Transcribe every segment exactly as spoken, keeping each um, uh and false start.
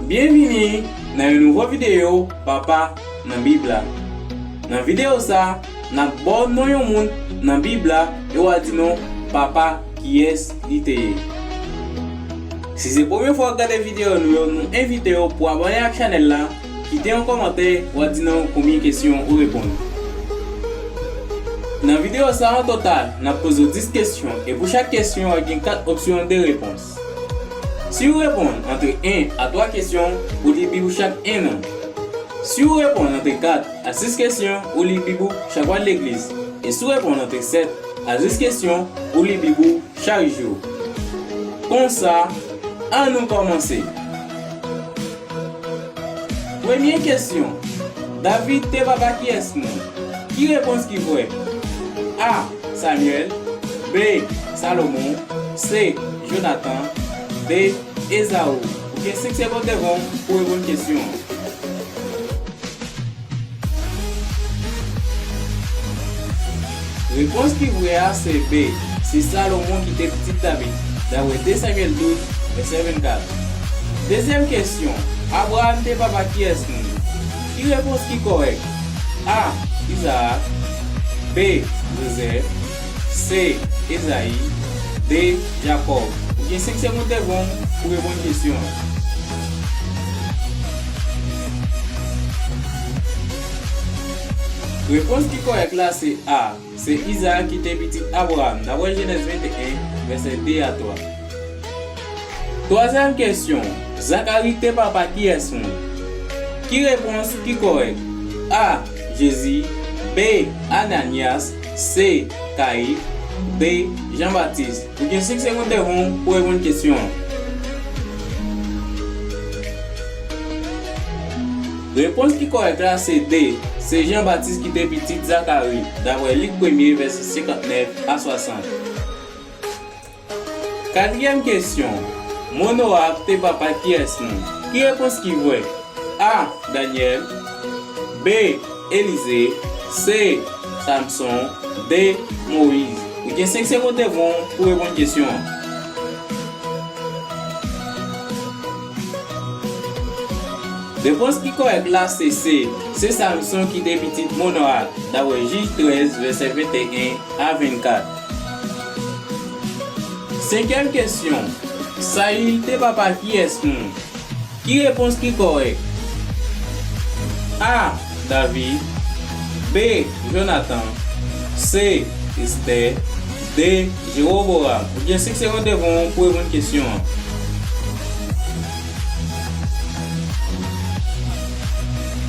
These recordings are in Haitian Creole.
Byenvini nan yon nouvo videyo Papa nan Bib la. Nan videyo sa, n ap ba w non yon moun nan Bib la e w a di nou papa kiyès li te ye. Si se premye fwa w ap gade videyo nou yo, nou envite w pou abòne ak chanèl la, kite yon kòmantè, w a di nou konbyen kesyon ou reponn. Nan videyo sa an total, n ap poze w dis kesyon e pou chak kesyon, w a gen kat opsyon de repons. Si w reponn antre en a twa kesyon, ou li Bib ou chak en an. Si w reponn antre kat a sis kesyon, ou li Bib ou chak w al legliz. E si w reponn antre sèt a dis kesyon, ou li Bib ou chak jou. Konsa, ann nou kòmanse. Premye kesyon, David te papa kiyès moun? Ki repons ki vrè? A. Samyèl. B. Salomon. C. Jonatan. D. Ezaou. Ou gen senk segonn devan w pou reponn kesyon an. Repons ki vrè a se B. Se Salomon ki te pitit David, dapre de Samyèl douz, vèsè vennkat. Dezyèm kesyon, Abraram te papa kiyès moun? Ki repons ki kòrèk? A. Izaak. B. Jozèf. C. Ezayi. D. Jakòb. Ou gen senk segonn devan w pou reponn kesyon an. Repons ki kòrèk la se A. Se Izaak ki te pitit Abraram, dapre Jenèz venteyen, vèsè de a twa. Twazyèm kesyon, Zakari te papa kiyès moun? Ki repons ki kòrèk? A. Jezi. B. Ananyas. C. Kayif. D. Janbatis. Ou gen senk segonn devan w pou reponn kesyon an. Repons ki kòrèk la se D. Se Janbatis ki te pitit Zakari, dapre Lik premye, vèsè senkantnèf a swasant. Katriyèm kesyon, Monoak te papa kiyès moun? Ki repons ki vrè? A. Danyèl. B. Elize. C. Samson. D. Moyiz. Ou gen senk segonn devan w pou reponn kesyon an. Repons ki kòrèk la se C. Se Samson ki te pitit Monoak, dapre Jij trèz, vèsè venteyen a vennkat. Senkyèm kesyon, Sayil te papa kiyès moun? Ki repons ki kòrèk? A. David. B. Jonatan. C. Estè. D. Jewoboram. Ou gen senk segonn devan w pou reponn kesyon an.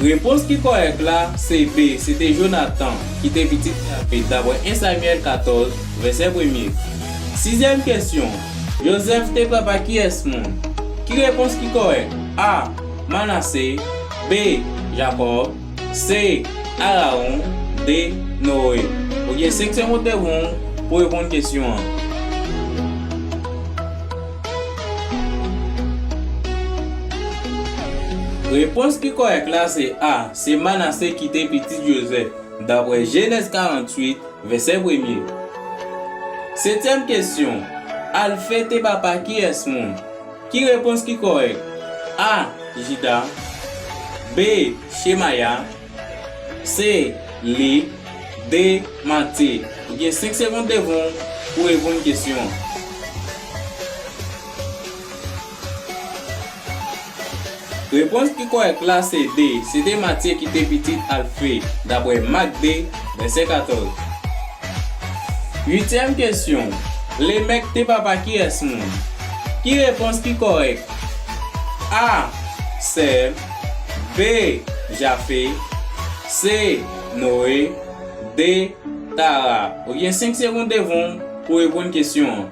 Repons ki kòrèk la se B. Se te Jonatan ki te pitit David, dapre en Samyèl katòz, vèsè premye. Sizyèm kesyon, Jozèf te papa kiyès moun? Ki repons ki kòrèk? A. Manase. B. Jakòb. C. Arawon. D. Noe. Ou gen senk segonn devan w pou reponn kesyon an. Repons ki kòrèk la se A. Se Manase ki te pitit Jozèf, dapre Jenèz karanntuit, vèsè premye. Setyèm kesyon, Alfe te papa kiyès moun? Ki repons ki kòrèk? A. Jida. B. Chemaya. C. Lik. D. Matye. Ou gen senk segonn devan w pou reponn kesyon an. Repons ki kòrèk la se D. Se te Matye ki te pitit Alfe, dapre Mak de, vèsè katòz. Uityèm kesyon, Lemèk te papa kiyès moun? Ki repons ki kòrèk? A. Sèm. B. Jafe. C. Noe. D. Tara. Ou gen senk segonn devan w pou reponn kesyon an.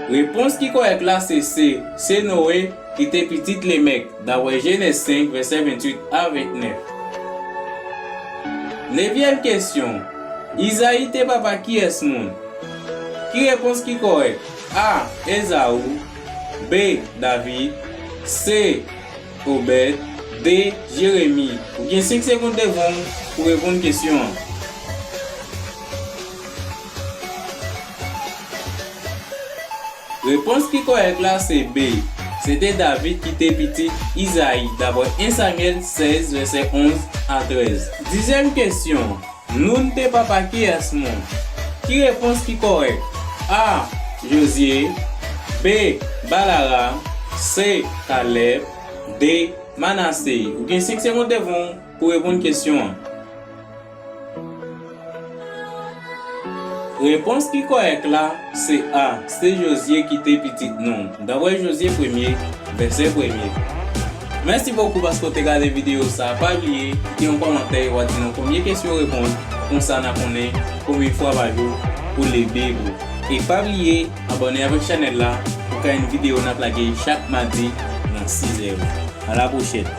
Repons ki kòrèk la se C. Se Noe ki te pitit Lemèk, dapre Jenèz senk, vèsè ventuit a ventnèf. Nevyèm kesyon, Izayi te papa kiyès moun? Ki repons ki kòrèk? A. Ezaou. B. David. C. Obèd. D. Jeremi. Ou gen senk segonn devan w pou reponn kesyon an. Repons ki kòrèk la se B. Se te David ki te pitit Izayi, dapre en Samyèl sèz, vèsè onz a trèz. Dizyèm kesyon. Noun te papa kiyès moun? Ki repons ki kòrèk? A. Jozye. B. Balaram. C. Kalèb. D. Manase. Ou gen senk segonn devan w pou w reponn kesyon an. Repons ki kòrèk la se A. Se Jozye ki te pitit Noun. Dapre Jozye premye, vèsè premye. Mèsi bokou paske w te gade videyo sa. Pa bliye kite yon kòmantè, w a di nou konbyen kesyon w reponn. Konsa n a konnen konbyen fwa pa jou ou leve pou. E pa bliye abòne avèk chanèl la pou ka yon videyo n ap lage chak madi nan sizè. A la pwochèn.